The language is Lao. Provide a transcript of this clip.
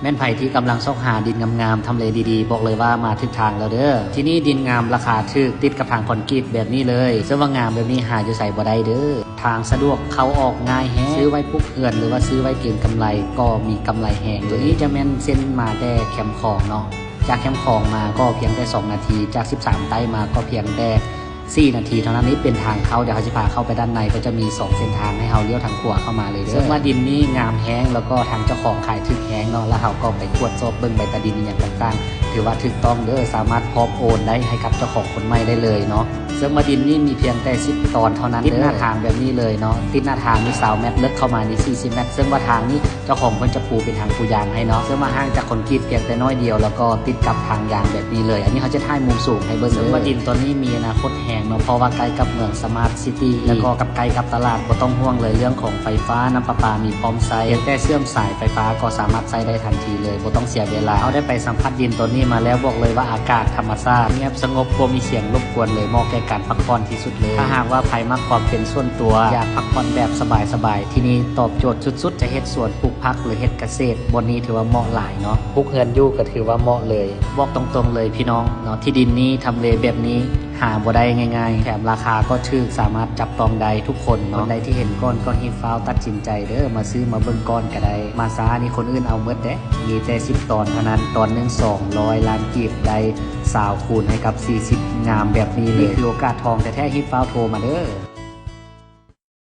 ແມ່ນໃຜທີ່ກຳລັງຊອກຫາດິນງາມໆ ທຳເລດີໆ ບອກເລີຍວ່າມາຖືກທາງແລ້ວເດີ. ທີ່ນີ້ດິນງາມ ລາຄາຖືກ ຕິດກັບທາງຄອນກຣີດແບບນີ້ເລີຍ. ເຊິ່ງວ່າງາມແບບນີ້ຫາຢູ່ໃສບໍ່ໄດ້ເດີ. ທາງສະດວກ ເຂົ້າອອກງ່າຍແຮງ. ຊື້ໄວ້ປຸກເຮືອນ ຫຼືວ່າຊື້ໄວ້ເກັງກຳໄລ ກໍມີກຳໄລແຮງເລີຍ. ໂຕນີ້ຈະແມ່ນເສັ້ນມາແຕ່ແຄມຂອງເນາະ. ຈາກແຄມຂອງມາກໍພຽງແຕ່ສອງນາທີ, ຈາກສິບສາມໃຕ້ມາກໍພຽງແຕ່ສີ່ນາທີເທົ່ານັ້ນ. ນີ້ເປັນທາງເຂົ້າ, ດຽວເຮົາຊິພາເຂົ້າໄປດ້ານໃນ, ກໍຈະມີສອງເສັ້ນທາງໃຫ້ເຮົາລ້ຽວທາງຂວາເຂົ້າມາເລີຍເດີ. ເຊິ່ງວ່າດິນນີ້ງາມແຮງ ແລ້ວກໍທາງເຈົ້າຂອງຂາຍຖືກແຮງເນາະ, ແລ້ວເຮົາກໍໄປກວດສອບເບິ່ງໃບຕາດິນອີ່ຫຍັງຕ່າງໆ ຖືວ່າຖືກຕ້ອງເດີ, ສາມາດພ້ອມໂອນໄດ້ໃຫ້ກັບເຈົ້າຂອງຄົນໃໝ່ໄດ້ເລີຍເນາະ. ເຊິ່ງວ່າດິນນີ້ມີພຽງແຕ່ສິບຕອນເທົ່ານັ້ນເດີ. ຕິດໜ້າທາງແບບນີ້ເລີຍເນາະ, ຕິດໜ້າທາງນີ້ຊາວແມັດ, ເລິກເຂົ້າມານີ້ສີ່ສິບແມັດ. ເຊິ່ງວ່າທາງນີ້ ເຈົ້າຂອງເພິ່ນຈະປູເປັນທາງປູຢາງໃຫ້ເນາະ, ເຊິ່ງວ່າຫ່າງຈາກຄອນກຣີດພຽງແຕ່ໜ້ອຍດຽວ ແລ້ວກໍຕິດກັບທາງຢາງແບບນີ້ເລີຍ. ອັນນີ້ເຮົາຈະຖ່າຍມຸມສູງໃຫ້ເບິ່ງເດີ. ເຊິ່ງວ່າດິນຕອນນີ້ມີອະນາຄົດແຮງເນາະ, ເພາະວ່າໃກ້ກັບເມືອງສະມາດຊິຕີ ແລ້ວກໍກັບ ໃກ້ກັບຕະຫຼາດ, ບໍ່ຕ້ອງຫ່ວງເລີຍເລື່ອງຂອງໄຟຟ້າ, ນ້ຳປະປາມີພ້ອມໃຊ້, ພຽງແຕ່ເຊື່ອມສາຍໄຟຟ້າກໍສາມາດໃຊ້ໄດ້ທັນທີເລີຍ, ບໍ່ຕ້ອງເສຍເວລາ. ເຮົາໄດ້ໄປສຳຜັດດິນຕອນນີ້ມາແລ້ວ, ບອກເລີຍວ່າອາກາດທຳມະຊາດ ງຽບສະຫງົບ, ບໍ່ມີສຽງລົບກວນເລີຍ, ເໝາະແກ່ການພັກຜ່ອນທີ່ສຸດເລີຍ. ຖ້າຫາກວ່າໃຜມັກຄວາມເປັນສ່ວນຕົວ, ຢາກພັກຜ່ອນແບບສະບາຍໆ, ທີ່ນີ້ຕອບໂຈດສຸດໆ. ຈະເຮັດສວນປູກຜັກ ຫຼືເຮັດກະເສດ, ບ່ອນນີ້ຖືວ່າເໝາະຫຼາຍເນາະ. ປຸກເຮືອນຢູ່ກໍຖືວ່າເໝາະເລີຍ. ບອກຕົງໆເລີຍພີ່ນ້ອງເນາະ, ທີ່ດິນນີ້ທຳເລແບບນີ້ຫາບໍ່ໄດ້ງ່າຍໆ, ແຖມລາຄາກໍຖືກ, ສາມາດຈັບຕ້ອງໄດ້ທຸກຄົນເນາະ. ຄົນໃດທີ່ເຫັນກ່ອນກໍຮີບຟ້າວຕັດສິນໃຈເດີ, ມາຊື້ມາເບິ່ງກ່ອນກໍໄດ້. ມາຊ້ານີ້ຄົນອື່ນເອົາໝົດເດ້, ມີແຕ່ສິບຕອນເທົ່ານັ້ນ, ຕອນໜຶ່ງສອງຮ້ອຍລ້ານກີບ, ໄດ້ຊາວຄູນໃຫ້ກັບສີ່ສິບ, ງາມແບບນີ້ເລີຍ. ນີ້ຄືໂອກາດທອງແທ້ໆ, ຮີບຟ້າວໂທມາເດີ.